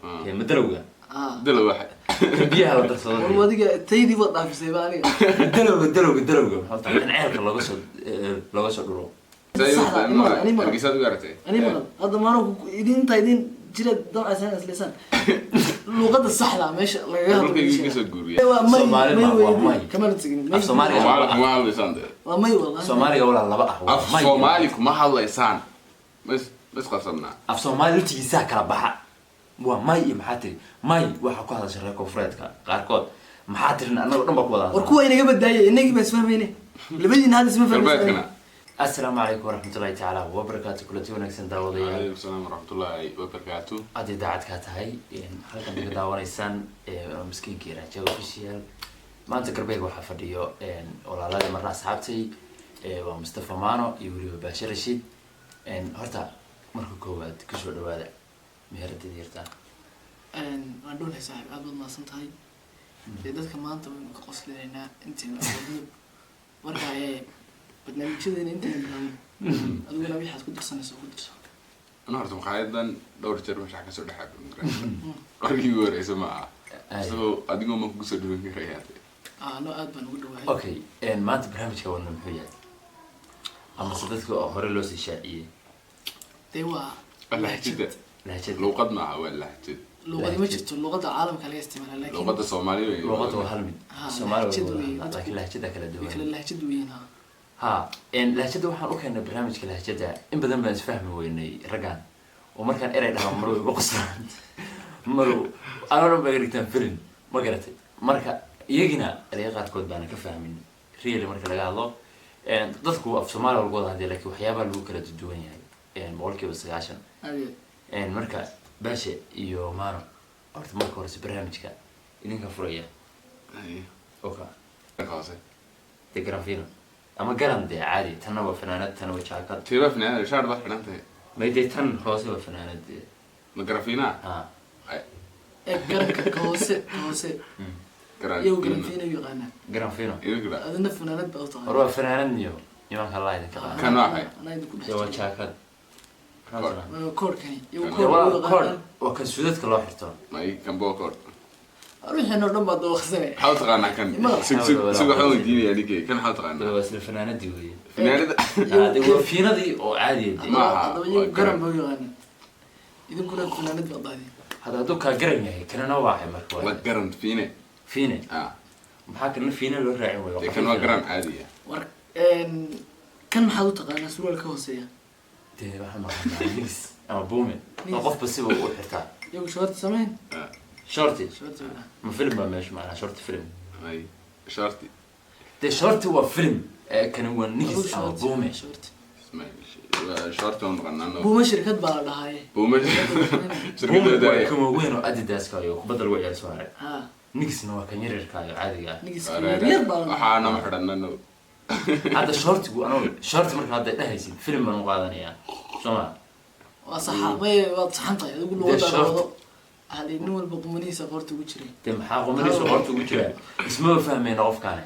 Ee, ma dalowga? Ah. Dalow waxa? Kan biyaha la darsado. War, adiga taydii baad dhaafisay ba aniga. Dalowga, dalowga, dalowga maxaa tahay? Kan ceelka looga soo looga soo dhuro. Saxda, ani maqal. Hargeysaad ugu aragtay. Ani maqal hadda maano idin intaa idin jira damcaysan isleysaan luuqadda saxda meesha lagaga hadlo. Dhulka iga soo guuriya. Waa may. Soomaali may. ma, waa Weydii may. Kamana tegin. Af Soomaaliga. Soomaali kuma hadlaysaan dee. Waa may wallahi. Soomaaliga walaa laba ah, waa Af may. Soomaali kuma hadlaysaan, mas mas qabsanaa. Af Soomaali laftigiisaa kala baxa. Waa may iyo maxaa tiri. May waxaa ku hadasha reer koonfureedka qaarkood. Maxaa tirin annago dhan baa ku wada War, hadla. kuwa inaga badaayay, inagii baa isfahmayne, labadiina hadda isma Galbeedkana. fahmaysan. Assalaamu calaykum waraxmatullahi tacaala wabarakaatu. Kulanti wanaagsan, daawadayaal. Calaykum salaam waraxmatullaahi wabarakaatu. Haddii daacad kaa tahay, halkan naga daawanaysaan, waa miskiinkii Raaja Official. Maanta garbeeg waxaa fadhiyo walaaladii, marna asxaabtay, waa Mustafa Mano iyo weliba Baashe Rashiid. Horta marka koowaad kusoo dhawaada meheradada yartaa. Waan dhownahay saaxiib, aad baad mahadsan tahay. Dee dadka maanta waynu ka qoslinaynaa intaynu awoodno. Marka barnaamijyadeena intaynu bilaabno, adiguna wixaad ku dirsanayso ku dirso. Ana horta maqaayadan dhowr jeer meesha kasoo dhex markii ugu horeysa ma aha, isagoo adigoo ma kugu soo dhaweyn karayaa. Ah, no, aad baan ugu dhawahay. Okay, maanta barnaamijka wadna muxuu yahay, amase dadka oo hore loo sii shaaciyey? Dee waa Waa lahjada. Lahjada. Luuqad maaha, waa lahjad. Luuqadi ma jirto, luuqadda caalamka laga isticmaala, laakiin Luuqadda Soomaali wey. Luuqadda waa hal mid. Ha, Soomaali lahjad waa wey, laakiin lahjada kala way kala duwan. lahjad weyn ha. Ha, lahjada waxaan u keennay barnaamijka lahjada. In badan baan isfahmi weynay raggan oo markaan erey dhaha mar way igu qoslaan, maru anoo dhan bay dhigtaan film, ma garatay? Marka iyagina ereyga qaarkood baana ka fahmin. Really, marka laga hadlo, dadku af Soomaaliya lagu wada hadlaya, laakiin waxyaabaha lagu kala duwan yahay 90%. Aad iyo Marka Baashe iyo Mano, horta marka horese barnaamijka idinka furaya. Ay, oka. Ka hoose. Dee garanfino ama garan, dee caadi. Tanna waa fanaanad, tanna waa jaakad. Teebaa fanaanada? Shaar baad xidhan tahay. May, dee tan hoose waa fanaanad dee. Ma garafiinaa? Ha. Ee garanka ka hoose, ka hoose. Iyagu garanfiina u yaqaanaa. Garanfino. Idinka. Adina fanaanad baa u War, taqaana. waa fanaanad niyo, nimanka Allah idinka qaada. Kan waa maxay? Anaa idinku dhex Dee waa jiro. jaakad. Waa koodhkani iyagu. Kan. Dee Koodh waa u koodh. yaqaanaan. Waa kan suudadka loo xirto. May, kan boo koor. Ruuxeen oo dhan baa dawaqsanaya. Maxaa u taqaanaa kan? Sug, sug, sug, waxaan weydiinayaa ninkay kan, maxaa u Dee taqaanaa? waa isla fanaanadii weeye. Fanaanada. Ah, dee waa fiinadii oo caadiya dee. Ma aha, Haddaba waa iyagu garan garan. baa u yaqaanaan, idinkuna fanaanad baa dahdeen. Hadda hadduu kaa garan yahay, kanana waa marka waa waa garan fiine. Fiine. Ah. Maxaa kana fiine loo raacin waayo? Dee kan waa garan caadiya. War, kan maxaad u taqaanaa surwaal ka hooseeya? Dee waxaa maqanaa nigis ama buume Nigis. oo qofba siba u xirtaa. Iyagu shorti samayn. Ah, shorti. Shorti baa. Ma film baa meesha macnaa shorti film? May, shorti. Dee shorti waa film, kani waa nigis Adigu ama shorti, buume. Shorti. Ismail, shorti waan naqanaa no. Buuma shirkad baa la dhahaaye. Buuma Buume shirkadda. waa kan waaweyn oo Adidaska iyo kubadda lagu ciyaar soo haray. Ha. Nigisna waa kan yaryarka iyo caadiga ah. Nigiska yar baa la dhahaa. Waxaana ma xidhanna no. Hadda shortigu anuu shorti marka hadda dhahaysid film baan u qaadanayaa, soo ma? Waa saxa, may, waad saxan tahay adigu. Dee Luqadda short. wado waxaa la yidhi nin walba qumanihiisa qoorta ugu jiray. Dee maxaa qumanihiisa qoorta ugu jira? Ismaba fahmayna qofkaani.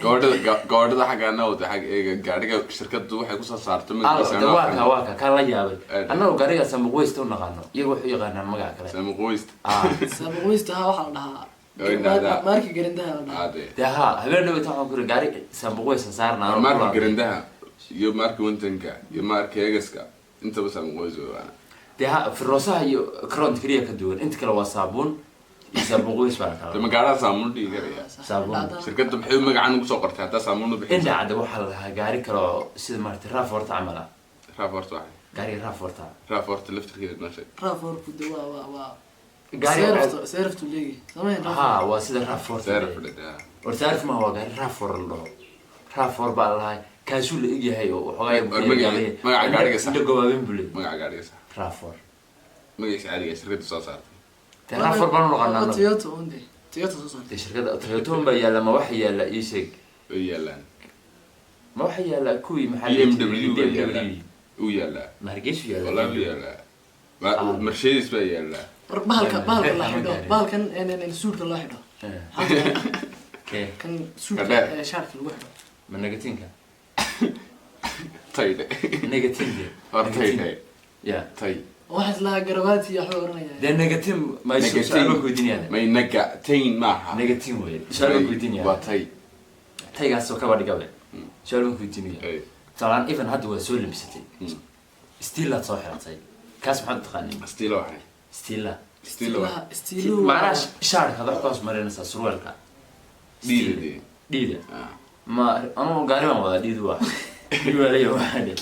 Gaadhida, gaadhida xaggaana wada xag eega gaadhiga shirkaddu waxay kusoo saarto magaciisa. De waa ka, waa ka kaan la yaabay. Aad. Annagu gaariga samuqweysta u naqaano, iyaga waxay u yaqaanaan magaca kale. Samuqoyst. Ah. Saabuqweysta ha waxaa la dhahaa. Garindaha. Maarki garindaha la dhahaa. Ade. Dee ha, habeen dhaweyta waxaan ku iri gaari samuqweysta saarna anoo Maarka ku laabtay. Garindaha iyo maarka wantanka iyo maarka egaska intaba samuqoys wey waana. Dee ha, firoosaha iyo cront keliya ka duwan, inta kale waa saabuun iyo saabuun qoys baa la De kala. magaalaha saamuun dhigi karaya. Saabuun. Shirkadda maxay magacan ugu soo qortay haddaa saamuun u bixisa? Indha cadda waxaa la lahaa gaari kale oo sida maarata Raforta camal ah. Raforta waxay? Gaariga Raforta. Raforta laftirkeeda noo sheeg. Raforku de waa Gaari seeraftu leegi samayn. Ha, waa sida Raforta. Seera fadhida. War saarif maaha, waa gaari Rafor la dhaho, Rafor baa la lahaa, kaasuu la egyahay oo waxoogaa. War magaca gaariga sax. Indha gobaabin buu leeyahay. Magaca gaariga sax. Rafor. Magaciisa caadiga shirkadda soo saartay. Dee Rafor baan u naqaanaa annagu. Toyota unde, Toyota soo saartay. Dee shirkadda Toyota un baa yaalla. Ma waxa yaalla, ii sheeg. Way yaalaan. Ma waxa yaalla kuwii maxaa la BMW jiray? baa BMW. yaallaa, uu yaallaa. Ma Hargeysu yaalla? Wallahi uu yaallaa. Mercedes baa yaallaa. War bahalka, bahalka la Ma xidho, gaarin. bahalkan suudhka loo xidho. Eh, kee? Kan suudhka. Kadheer. Ee shaarka lagu xidho. Ma negatinka? Taydhe. Negatin de. Hor taydhe. Ya. Tay. Waxaan islahaa garabaati iyo waxba oranaya. Dee negatin ma su-aal baan ku weydiinaya. May nagatain maaha. Negatin wey, su-aal baan ku weydiinaya. Waa tay. Taygaasoo kaba dhigabe, su-aal baan ku weydiinaya. Ay. Tusaalaan even hadda waa soo labisatay, stiilaad soo xiratay, kaas maxaad u taqaanin? Stilo waxay. Stiila. Stilo. Stiiluhu Macnaha shaarka wax ka hoos marinaysaa surweelka. Dhiida dee. Dhiida. Ah. Ma anugu gaari baan wadaa, dhiidu waa dhiwaalaya, waxaa dhe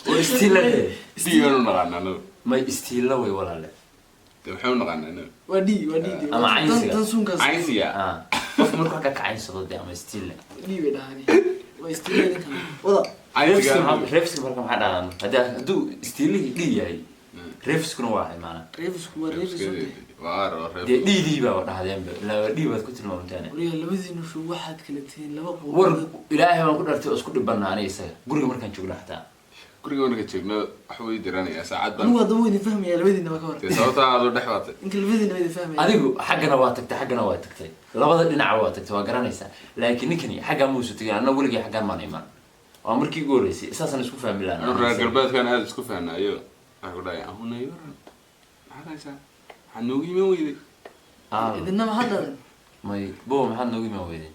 oo istiila dhe. Dhii baanu naqaanaa anagu. May istiila wey walaale. Dee maxaynu naqaanaa anagu? Waa d, waa d de. Ama caynsiga. Tan suunkaas. Caynsiga. Ah, qofka markuu xagga ka caynsado dee ama istiila. D bay dhahani, waa istiila ninkan wada. Caynsiga. Reefska marka maxaa dhahaan haddii hadduu istiilihii dhii yahay, reefskuna waa maxay maanaa? Reefisku waa reefis de. Waa aar oo reef. Dee dhiidii baa dhahdeenba, ilaa dhii baad ku tilmaamteen. Wariga labadiinu shu waxaad kala tihiin laba War qowmiyadood. Ilaahay baan ku dhartay oo isku dhibana aniga isaga guriga markaan joogno xataa. Guriga marka joogno wax way diranayaa saacad baan. Anigu haddaba idin fahmaya labadiinaba ka hor. Dee sababta aad u dhex waatay. Inka labadiinaba idin fahmaya. Adigu xaggana waa tagtay, xaggana waa tagtay, labada dhinaca waa tagtay, waa garanaysaa, laakiin ninkani xaggaa muusu tegin, anna weligay xaggaan maan imaan, waa markii ugu horreysay, saasaan isku fahmi Anu lahaa. Reer galbeedkan aada isku fahnaayo, waxaa ku dhahay ahuna yoran, maxaad haysaa, maxaad noogu iman weyday? Idinna maxaad dhadan? May bo, maxaad noogu imaan weyday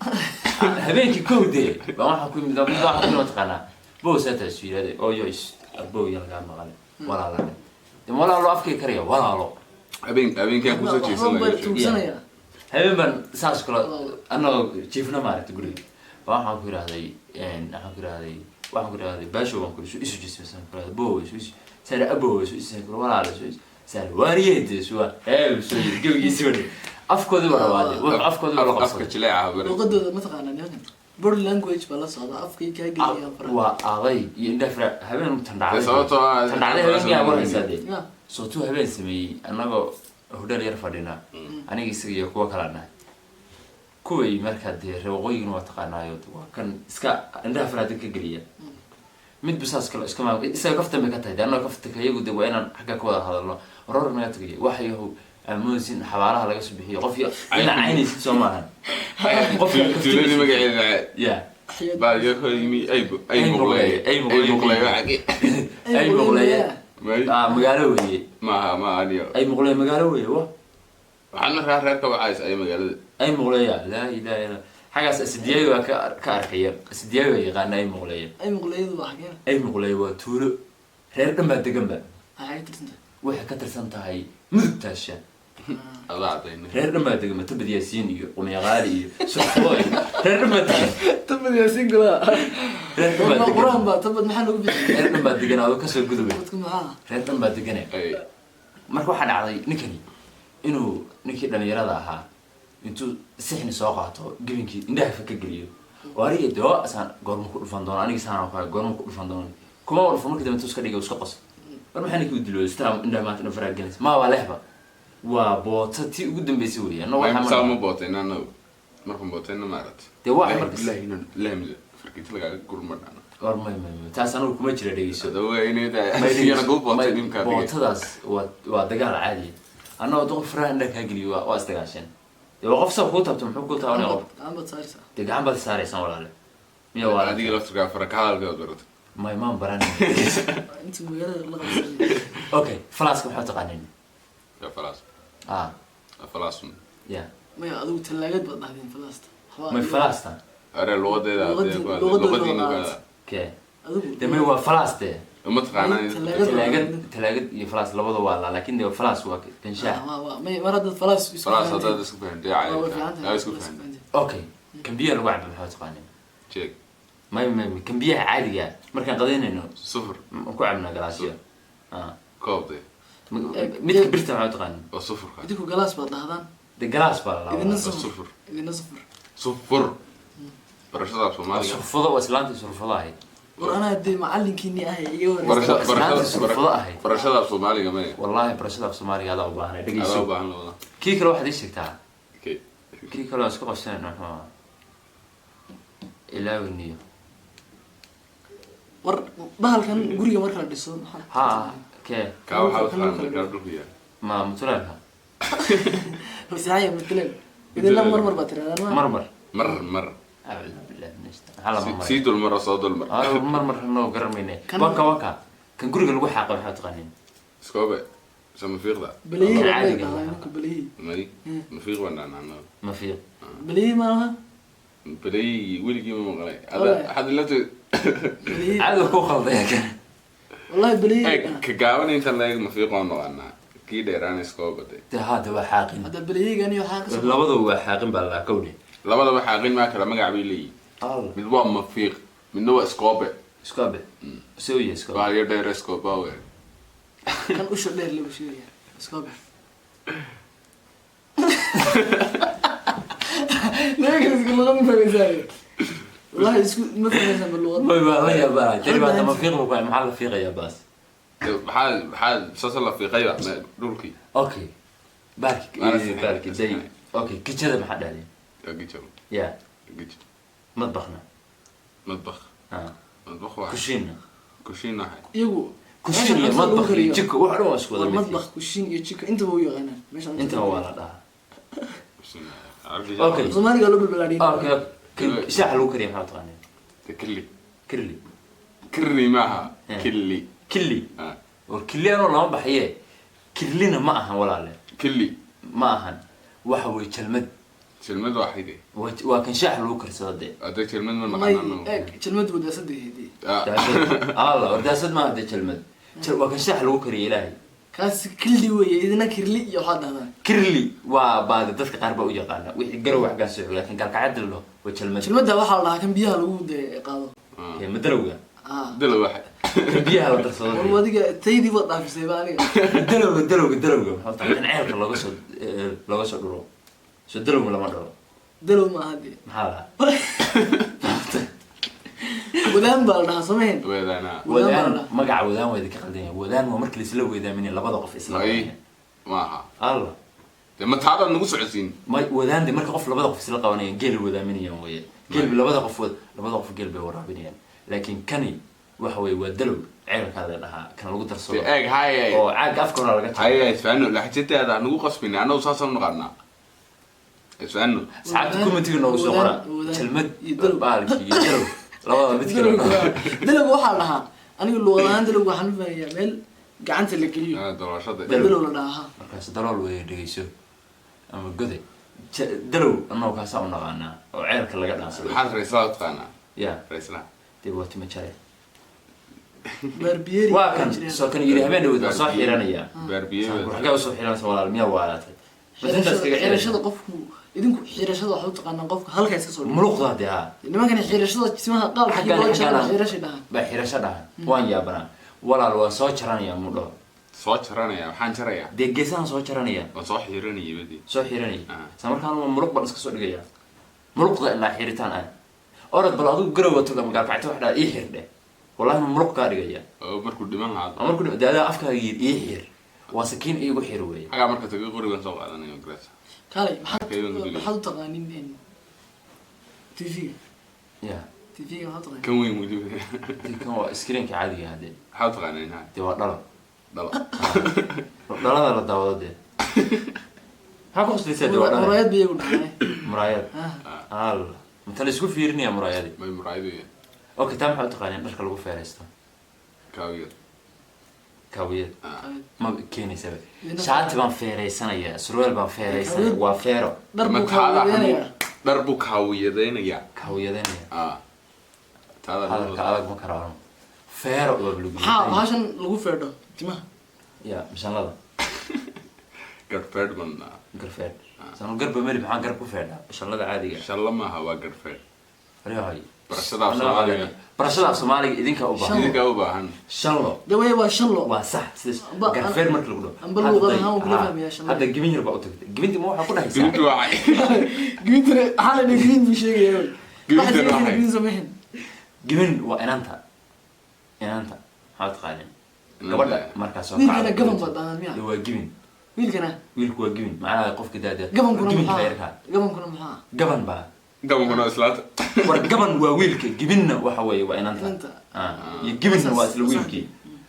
habeenkii kowdee baa waxaan ku imid, mid waxaan ku imid taqaanaa bo saata isu yidhahde oo yo is abo ya lagaa maqale walaalane de walaalo afkay karaya walaalo. Habeenkaan kusoo jeesan Waxbaan baa laga sheegay. tuugsanaya. Habeen baan saas kula annagoo jiifna maaragta guriga baa waxaan ku yidhahday, waxaan ku yidhahday baasho baan ku isu isu jismisan ku yidhahday bo isu isu saare abo isu isu ku walaalo isu isu saare waariyee suwa ee soo yidhi gebigiisi wadhe afkoodii baa rabaade wuxuu afkoodii baa la Afka qabsaday. jileeca bari. Luqadooda ma taqaanaa nimankan? Body language baa la socda, afkay kaa geliyaan faraha. Waa aday iyo indhaha fira habeen tan dhacday. Dee sababtoo ah Tan dhacday habeen miyaa warhaysaa dee? Ya. Sootuu habeen sameeyey annagoo hodheel yar fadhina, aniga isaga iyo kuwa kala nahay, kuway markaa dee reer waqooyigana waa taqaanaayo, waa kan iska indhaha faraada ka geliya midba saas kale iska maa isaga kaftan bay ka tahay dee, annaga kaftanka iyagu de waa inaan xagga ka wada hadalno roor naga tagay waxyahow aamoonsin xabaalaha laga soo bixiyo qofki inaa caynaysid soo maahan qofka. Tuuladii magaceeda ya. Baa iga kor yimi ay ay muqleeye Ay ay muqleeye. Muqleeye waxa Ay muqleeye. May. Ah, magaalo weeye. Maaha, ma aniyo. Ay muqleeye magaalo weeye wa. Waxaan markaa reerka wacays ay magaalada. Ay muqleeya, laa ilaha illa xaggaas asidiyaayo waa ka arkaya, asidiyaayo waa yaqaana ay muqleeya. Ay muqleeyadu waa xageen? Ay muqleeya waa tuulo, reer dhan baa degan ba. Waxay ka tirsantahay? Waxay ka tirsan tahay mudug taasha. Adaa cadayna. Reer dhan baa degan, matabad yaasiin iyo qumyaqaali iyo surfo iyo reer dhan baa degan. Tabad yaasiin galaa. Reer dhan baa degan. Qur-aan baa tabad maxaa lagu bixiyay? Reer dhan baa degan, adoo kasoo gudubay. Dadku maxaa? Reer dhan baa degane. Ay. Marka waxaa dhacday ninkani inuu ninkii dhalinyarada ahaa intuu sixni soo qaato gebinkii indhaha fa ka geliyo oo aniga doo saan goorma ku dhufan doono, aniga saan ku goorma ku dhufan doono, kuma dhufan, markii dambe intuu iska dhigay iska qos war maxaa ninkii u dilo istaa indhaha maanta dhan faraa gelinaysa maa waa lehba waa boota tii ugu dambeysay weeye anna waxaa Saa ma bootayna anagu markaan bootayna maaragtay. Dee waa Ilaahi markas- billahi inaan laamida fargeeta lagaaga gurma dhana. War may taas anigu kuma jira, dhegeyso. Hadaba waa inay May tahay dhegeyso. yana guu bootay May- nimka adiga. Bootadaas waa dagaal caadi ah, annagoo doqon faraha indhaha kaa geliyo waa isdagaasheen dee, waa qof saa kuu taabto muxuu kuu taabanaya qof? Gacan baad saaraysaa. Dee gacan baad saaraysaan walaale miya waa Adiga laftirkaa fara ka hadalkaad baratay. May maan baran. Intuu magaalada la qabsanay. Okay, flaska maxaa taqaanin? Ya falaas. Ah. Ya falaasun. Ya. Maya, adigu talaagad baad dhahdeen falaasta. Waxba May adigu- falasta. Are luqadeeda Luqadeeda luqadiina waa ku hada. Ke? Adigu Dee may waa flas dee. Ma taqaanaa. Talaagad. Talaagad iyo flas labada waa la, laakin dee flas waa kanshaah. Ah, waa may mar haddaad falaas isku Falaas fahanteen. haddaad isku fahantay Waa way caadi. fiican tahay, Aa isku falaas fahantay. fahanteen. Okay, kan biyaha lagu cabo maxaa taqaanin? Jeeg. May kan biyaha caadiga ah markaan qadaynayno. Sufur. Ma ku cabnaa galaasyo ah. Koob dee. Midka birta maxaa taqaanin? Waa sufurka. Idinku galaas baad dhahdaan. Dee galaas baa la Idina laabaa. Waa sufur. sufur. Idina sufur. Sufur. Barashada Waa Soomaaliga. surfado, waa islaantii surfado ahayd. War anaa dee macalinkiinii ahay iga wareysta. Islaantii surfado ahayd. Barashada Soomaaliga maya. Wallaahi barashada af Soomaaliga adaa u baahanay. Adaa Dhegeyso. u baahan labada. Kii kale waxaad ii sheegtaa. Okay. Kii kale waan isku qabsanayna muxuu ahaa ilaawiniyo. War bahalkan guriga marka la dhiso maxaa? Ha kee? Kaa waxaa u taqaanaa kaa dhulka yaal. Ma mutulaalka? Masaxaya matalan idinla marmar baad tirahdaan ma? Marmar. Mar mar. Acuudu billahi min ashaitaan maxaa lama maray? Sii dulmar oo soo dulmar. Marmar noo garanmayne. Kan- Waka kan guriga lagu xaaqo maxaa taqaanin? Iskoobe. Mise mafiiqda? Baleeyey Kan baa caadiga dhahaa ah. Imanka baleeyey. May, mafiiq baan dhahnaa annaga. Mafiiq. Baleeyey maaha. Balay weligii ma maqlay. Wallahi. Ada hadda lafta. Baleeyey. Caadiga ku khaldaya kan. Wallahi baleeyey. Eeg, ka gaaban inta leeg mafiiq waan naqanaa, kii dheeraana iskoo baday. De haada waa xaaqin. Hadda baleeyeygani waxaa ka soo Labadaba waa xaaqin baa la kowdhe. Labadaba xaaqin maa, kala magac bay leeyihin. Alla. Mid waa mafiiq, midna waa iskoobe. Isku abe soo yahay isku abe. Waa yar dheer iskooba we. Kan usha dheer lagu sheegaya iska bax. Nimankan isku luqad ma fahmaysaan, wallahi isku ma fahmaysaan ba luqad. May, baa la yaabaa tani baa mafiiq buu ku maxaa la fiiqayaa baas? Maxaa saasa la fiiqayba dhulkii. Okay, baarki. Maana saxay. Baarki day, okay, kijada maxaa dhahdeen? Waa gijo. Ya. Gijo. Madbakhna? Madbakh. Ah. Madbakh waa Kushiinna? Kushiin waxay Iyagu Kushiin iyo meesha cuntada lagu madbakh iyo kariyo. Jiko wax dhan waa isku wada War mid. Madbakh, kushiin iyo jiko intaba u yaqaanaan meesha cuntada Intaba lagu waa la kariyo. dhahaa. Kushiin. Okay. Soomaaliga loo balbalaadhiyay. Okay, shaaxa lagu kariya maxaa taqaaneen? Killi. Kirli. Kirli maaha. Eh. Killi. Killi. Ah. War killi anoo lama baxaye, kirlina ma ahan walaale. Killi. Ma ahan, waxa wey jalmad. Jelmad waa xide. Waa kan shaaxa lagu karsado dee. Hadda jelmad ma May. naqanaa anagu. Eeg, jalmadu wadaasadeedii. Ah. Daasad alla, war daasad maaha dee, jalmad waa kan shaaxa lagu kariya ilaahay. Kaas killi weeye, idina kirli iyo waxaad dhahdaan. Kirli waa baadi, dadka qaar baa u yaqaana wixii garow wax gaa soo laakiin galkacadda la dhaho waa jalmad. Jalmada waxaa la dhahaa kan biyaha lagu de qaado. Ah. Ee, madalowga. Ah. Dalo waxay. Kan biyaha la darsado. War adiga taydii baad dhaafisay ba aniga. Dalowga maxaa tahay kan ceelka looga soo looga soo dhuro, soo dalowga lama dhalo. Dalow maaha dee. Maxaa lahaa? Wadaan baa la dhahaa samayn. Weedaanaa. Wadaan baa la Wadaan. dhahaa. Magaca wadaan waa idinka qaldan yahay. Wadaan waa markii laisla weedaaminay labada qof isla Ay. qabanaya. Maaha. Alla. Dee ma taadaad nagu socodsiin? Ma wadaan de, marka qof labada qof isla qabanayaan geel wadaaminayaan weye, geel bay labada qof labada qof geel bay waraabinayaan, laakiin kani waxa weye waa dalow ceelkaa la dhahaa kan lagu darsado. Dee eeg, haye. Oo caaga afka hore laga jaro. Haye, isfaano laxjadaada nagu qasbina, annagu saasaan naqanaa, isfaano. Asxaabta commentiga noogu soo qora. Wadaan Jalmad iyo dalow. Baalki iyo dalow labada mid kale. Dalowga waxaa la dhahaa, aniga luqad ahaan dalowga waxaan u fahmayaa meel gacanta la geliyo. Ah, doorashada. Dalow. Dalow la dhahaa. Markaas dalool weeye, dhegeyso ama goday. Dalow annagu kaasaa u naqaanaa oo ceelka laga dhaansado. Maxaad raislaha u taqaanaa? Ya. Raislaha. Dee waa timo jare. Barbieri. Waa kan soo kan yidhi habeen dhaweyd waa soo xiranaya. Barbiye. Xagee usoo xiranaysa walaal? Miyaa waalaatay? Bas intaas kaga Xirashada xirashada qofku, idinku xirashada waxaad u taqaanaa qofka halka iska soo dhigo. Muluqda dee haa. Nimankani xirashada timaha qaabkii Xaggaan- loo jaro xaggaan- xirashay dhahaan. Baa xirasho dhahan, waan yaabanaa walaal, waa soo jaranaya mudho. Soo jaranaya? Maxaan jarayaa? Dee geesahan soo jaranaya. Waan soo xiranayay badi. Soo xiranaya. Ah. Isla markaan waa muluq baan iska soo dhigaya, muluqda ilaa xiritaan ah. Orod bal adigu garow taga, magaalkacto wax dhaa ii xirdhe, wallahi ma muluq kaa dhigaya. Oo markuu dhiman lahaa. Ama markuu dee adaa afkaaga yidhi ii xir, waa sakiin iigu xir weeye. Xagaa marka taga qorigan soo qaadanaya garasa. Kaalay, maxaad Kaygan gudubay. maxaad u taqaanin TV-ga? Ya. TV-ga maxaad u taqaanin? Kan weyn weliba. Dee kan waa screenka caadiga ah dee. Maxaad u taqaanaa inaha? Dee waa dhalo. Dhalo. Dhalada la daawado dee, maxaa ku qoslaysaa? Dee waa dhalo. Muraayad bay iyagu dhahaan. Muraayad. Ah. Alla, mata la isku fiirinaya muraayadi? May, muraayadu yahay. Okay, taa maxaa u taqaaneen dharka lagu feeraysto? Kaawiyad. Kaawiyad. Ah. Ma keenaysaba. Idina- Shaati baan feeraysanayaa, surweel baan feeraysanaya, waa feero. Dhar Ma buu taada kaawiyadeynayaa. Dhar buu kaawiyadeynayaa. Kaawiyadeynaya. Ah, taada. Hadalka adag ma karaano, feero waa lagu Maxaa bahashan lagu feedho timaha? Ya, mishanlada. Garfeedh baan. Garfeedh sanu garba meli, maxaan garab ku feedhaa? Mishanlada caadiga. Shalla maaha, waa garfeedh. Waryahay. Barashada af Soomaaliga. Barashada af Soomaaliga idinkaa u baahan. Idinkaa u baahan. Shanlo. De way, waa shan lo. Waa sax sidaas. Garfeer marka lagu dhaho. Amba Hadda luuqad day- ahaan waan kula haa, fahmayaa shanlo. Hadda gibin yar baa u tagtay, gibinti ma waxaa ku dhahaysaa? Gibintu waa Gibintana waxaa la dhihi gibin buu sheegaya. Gibintana Waxaa sheegaya waxay- gibin samayn. Gibin waa inanta. Inanta maxaa taqaanin? Gabadha markaas soo Wiilkana kacda. gaban baad dhahdaan miya? Dee waa gibin. Wiilkana? Wiilku waa gibin, macnaha qofka daada. Gabankuna gibinka maxaa? yarkaa. Gabankuna maxaa? Gaban baa. Gabankuna islaanta. War gaban waa wiilka, gibinna waxa weeye waa inanta. Inanta. Ah, iyo gibinna waa isla wiilkii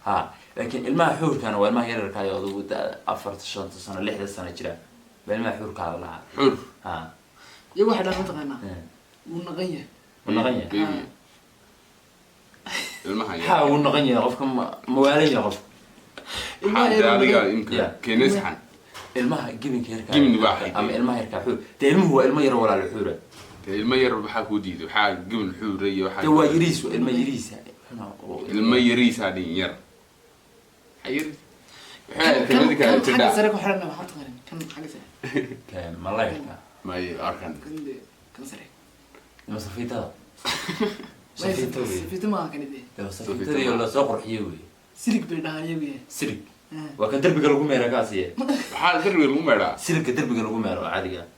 ha, laakiin ilmaha xuurkana waa ilmaha yararka ah oo adugu 4-ta, 5-ta sano, 6-da sano jira baa ilmaha xuurkaa la dhahaa. Xur. Ha. Iyagu waxay dhahaan mataqaanaa Eh. wuu naqan yahay. Wuu naqan yahay. Baby. Ilmaha yar. Ha, wuu naqan yahay qofka, ma waalan yahay qof. Ilmaha yar Adiga oo imka Yeah. keenay saxan. Ilmaha gibinka yarka Gibin waa xigay. Ama ilmaha yarka xuur dee, ilmuhu waa ilmo yar, walaal, xuura. Dee ilmo yar maxaa kuu diiday? Waxaa gibin xuura iyo waxaa Dee waa yariis, waa ilmo yariisa. Ilmo yariisaa dhin yar. Maxaa yariis? Waxay Kan kelmadii kale kan xagga tidhaa. sare ku xiran maxaa taqaanin? Kan xagga sare. Malayrka. May arkan. Kan dee, kan sare. Ima safiitada. May Safiita wey. Safiita maaha kani dee. Dee waa safiitadii oo lasoo qurxiyey wey. Silig bay dhahaan iyagu yahay. Silig waa kan derbiga lagu meera kaasiye. Waxaa darbiga lagu meedhaa. Siligka derbiga lagu meero oo caadiga ah.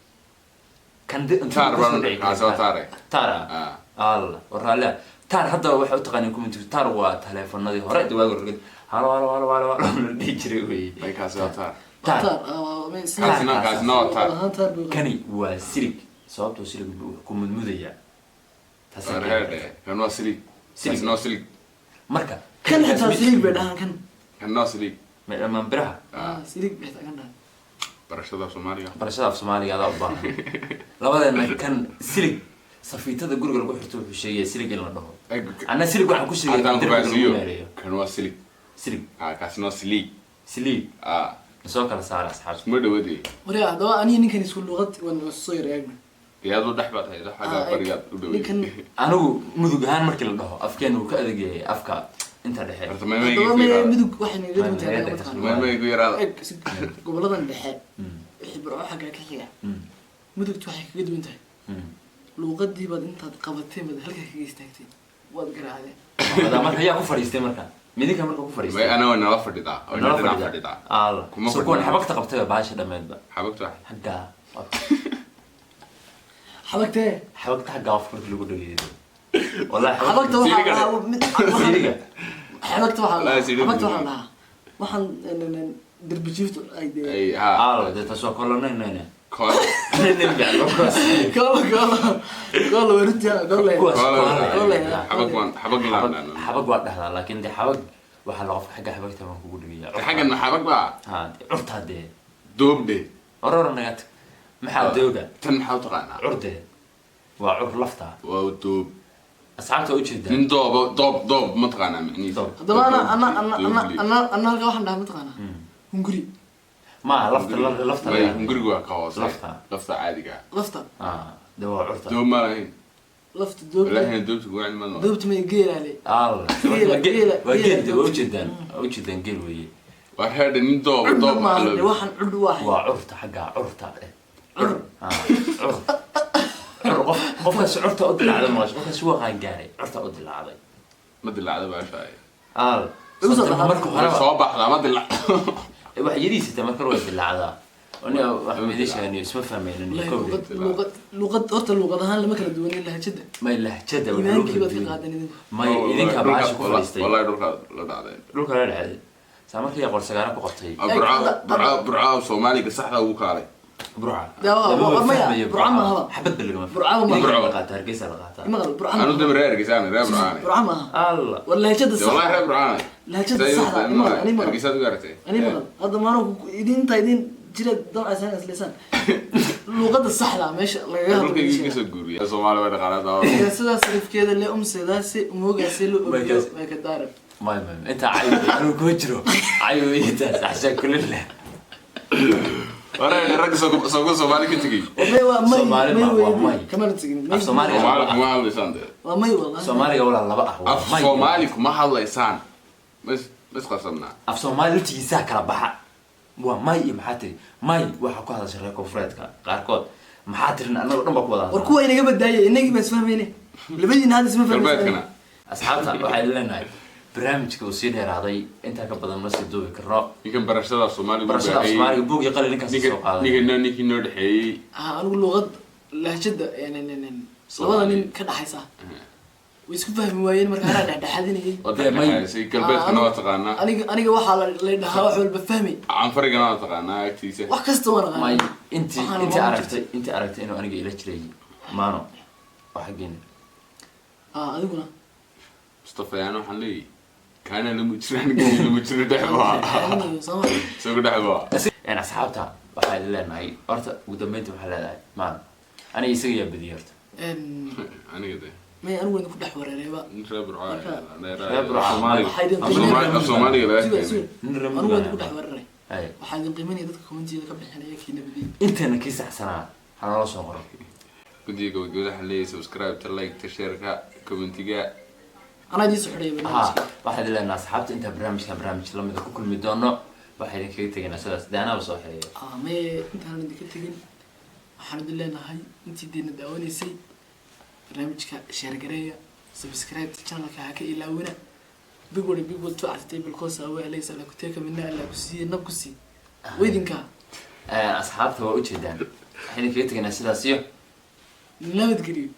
Kan Taar intuu kusoo baan dhici kaasoo kara. taare. Taar ah. Ah. Alla waraalia, taar haddaba waxay u taqaaniin comment, taar waa taleefanadii hore de waagi hore halo halo halo halo halo la dhihi jiray wey. May kaasi waa taar. Taar. Taar ah, may silig. Kaasina kaasina waa taar. Ahaan taar buu. Kani waa silig, sababtoo silig buu ku mudmudayaa. Taasaa keeni Reerde. karta. Kan waa silig. Silig. Kaasina waa silig. Marka Kan xitaa silig bay dhahaan kan. Kan waa silig. Ma dhammaan biraha. Ah, silig bay xitaa kan dhahaan. Barashada Soomaaliga. Barashada af Soomaaliga adaa u baahan labadeena. Kan silig, safiitada guriga lagu xirto wuxuu sheegaya silig in la dhaho. Anna silig waxaan ku sheegay Haddaan ku derbiga lagu fahansiiyo. meereeyo. Kan waa silig. Silig. Ah, kaasina waa silig. Silig. Ah, soo kala saara asxaabta. Isma dhawadee. Waryaa, haddaba aniga ninkan isku luqad waan soo yar eegna. Dee aduu dhex baad hayda xagga Ah, barigaad u dhaweyd. Ninkan Anigu mudug ahaan markii la dhaho afkeena wuu ka adag yahay afka inta dhexe. Horta may haddaba igu may yaraada. Mudug waxay naga duwan tahay May- anaga mataqaana. May igu yaraada. Eeg, goboladan dhexe wixii Burco xaggaa ka xiga, mudugtu waxay kaga duwan tahay luuqadii baad intaad qabatay baad halkaa kaga istaagtay, waad garaacdeen. Wadaa marka yaa ku fadhiistay marka midinka marka ku May fadhiistay? ana way nala fadhidaa. Way Nala nala dhinac fadhidaa. fadhidaa. Alla Kuma so kuwan fadhiyo. xabagta qabtay baasha dhammeedba. Xabagta wax. Xaggaa. Xabagtee? Xabagta xaggaa qofka marka lagu dhageeyo wallahi. Xabagta waxaa Siiliga. lahaa mid Siiliga. Xabagta waxaa Wallaahi lahaa siiliga. Xabagta waxaa lahaa waxaan derbi jiiftu ay dee. Ay ha. Alla dee taas waa kolonayna. Kool. Goola goola goola waa runtii goola. Kuwaas. Kool. Kool. Xabag waan xabag Xabag. laan. Xabag waa dhahdaa, laakiin dee xabag waxaa la qofka xagga xabagta baan kugu dhageeya. Xaggan xabag baa. Ha dee curtaa dee. Doobdhe. Orora naga tag, maxaa dooga? Tan maxaa u taqaanaa? Curde waa cur lafta. Waa doob. Asxaabta ujeedaa. Nin doob doob doob ma taqaanaa micnihiisa? Doob. Haddaba ana halkaa waxaan dhahaa mataqaanaa hunguri. Ma lafta lafta. May, hungurigu waa ka hoose. Lafta. Lafta caadiga ah. Lafta. Ah dee waa curta. Doob ma lahayn. Lafta doobta. Wallaahi doobta kugu cilmi ma. Doobta may geelaale. Alla Geela, geela, waa geela, geel de, waa ujeedaan, waa ujeedaan, geel weeye. Waa reerde nin doob Cudh doob maaha maxaa de loo waxaan cudh waahay. Waa curta, xaggaa curta eh. Cur. Ah, cur cur qof qofkaas curta u dilaacday maqasho, qofkaas waa qaangaaray, curta u dilaacday. Ma dilaacda baasha. Al Igu soo marka baxdaa. horeba Soo baxdaa ma dilacdo. Wax yariisita marka hore way dilaacdaa. Aniga wax meedashaani isma fahmaynin Wallahi kowdii. luuqad luuqad luuqad horta luuqad ahaan lama kala duwanin lahjada. May, lahjada waxaa loo Iimaankii kala baad ka duwan. qaadan idinku. May, idinkaa baasha ku fadhiistay. Wallahi dhulka la dhacday. Dhulka la dhacday saa markii qor sagaara ku qabtay. Burco Burco Burco Soomaaliga saxda ugu kaalay. Burca. Dee, maya, Burca ma ahaba. Xabad ba lagama Burca ma aha. Idinkaa la qaataa, Hargeysa la qaataa. Maqal Burca Anu maaha. daba reer Hargeysa reer Burcaane. Burca maaha. Alla War lahjada Dee wallahi saxda. reer Burcaane. Lahjada saxda imaqal, ani maqal. Hargeysaad u garatay. Ani maqal hadda maanu idin inta idin jira damcaysaan isleysaan luuqada saxda meesha lagaga hadlo Dhulka meesha. iga soo guuriya. Soomaali way dhaqaaladaa. Sidaas sarifkeeda le umsedaasi umoogaasi lo ogiyo way ka daaran. May may, intaa cayo anigu kuma jiro, cayo intaas axshaa kulileh. Wareer rag soo soo Soomaali ka tagay. May waa may. Soomaali may ma- waa wey may. Kamana tegin may. Af Soomaaliga. Soomaali kuma hadlaysaan dee. Waa may wallahi. Soomaaliga walaa laba ah waa Af may. Soomaali kuma hadlaysaan. Mas mas qabsanaa. Af Soomaali laftigiisaa kala baxa, waa may iyo maxaa tiri. May waxaa ku hadasha reer koonfureedka qaarkood, maxaa tirin annago dhan baa ku wada War hadlaa. kuwa inaga badaayay inagii baa isfahmayne, labadiina hadda isma Galbeedkana. fahmaysan. Asxaabta waxay leenahay barnaamijka uu sii dheeraaday, intaa ka badan ma sii duubi karno. Ninkan barashada Soomaaliga. Barashada af Soomaaliga buug iyo qalin ninkaas Ninka soo qaaday. ninka ninkii noo dhexeeyay. Ah, anigu luuqad lahjada labada nin ka dhaxaysa way isku fahmi waayeen, marka anaa dhexdhexaadinayay. Waa dhexeysay galbeedkana waa taqaanaa. Aniga waxaa la dhahaa wax walba fahmi. Canfarigana waa taqaanaa agtiisa. Wax kasta waan May aqaanaa. Intii Waxaan intii lama aragtay, intii aragtay inuu aniga ila jiray maano waa xaggeena. Ah, adiguna. Mustafa yaana waxaan leeyahay kaana lama jiro, aniga lama jiro dhexba. Dhexdhexaadinayo sooma. Isagu dhexba. Een asxaabta waxaa leenahay horta ugu dambeynta waxaa leedahay maano aniga isaga yaa badiyay horta. Aniga de. May, anigu idinku dhex wareerayba. Nin reer Burco ah. Reer Burco. Waxaa idin Af Soomaaliga laga Suga, keenay. suga. Nin reer Anigu Mudug idinku ah. dhex weeraray. Hay. Waxaa idin qiimanaya dadka commentiyada ka bixinaya kii nabadiyey. Intana kii saxsanaa ha nala soo qoro. Guddiga gabagabada waxaan leeyahay subscribe ta, like ta, share-ka, commentiga. Anaa idiin soo xidhaya Ha, barnaamijka. waxaan idin leenahay asxaabta, intaa barnaamijkan barnaamij lamida ku kulmi doono, waxaa idinkaga tegaynaa sidaas. Daanaaba soo xidhaya. Ah, maye, intaanan idinka tegin, waxaan idin leenahay intii deena daawanaysay barnaamijka share gareeya, subscribe channelka ha ka ilaawina. Big wada big wad tucatay bilkoos awe alaysa ala kuteka mina alla ku siiye nab ku sii weydinka. Asxaabta waa ujeedaan, waxaan idinkaga tegaynaa sidaas iyo nabadgeliyo.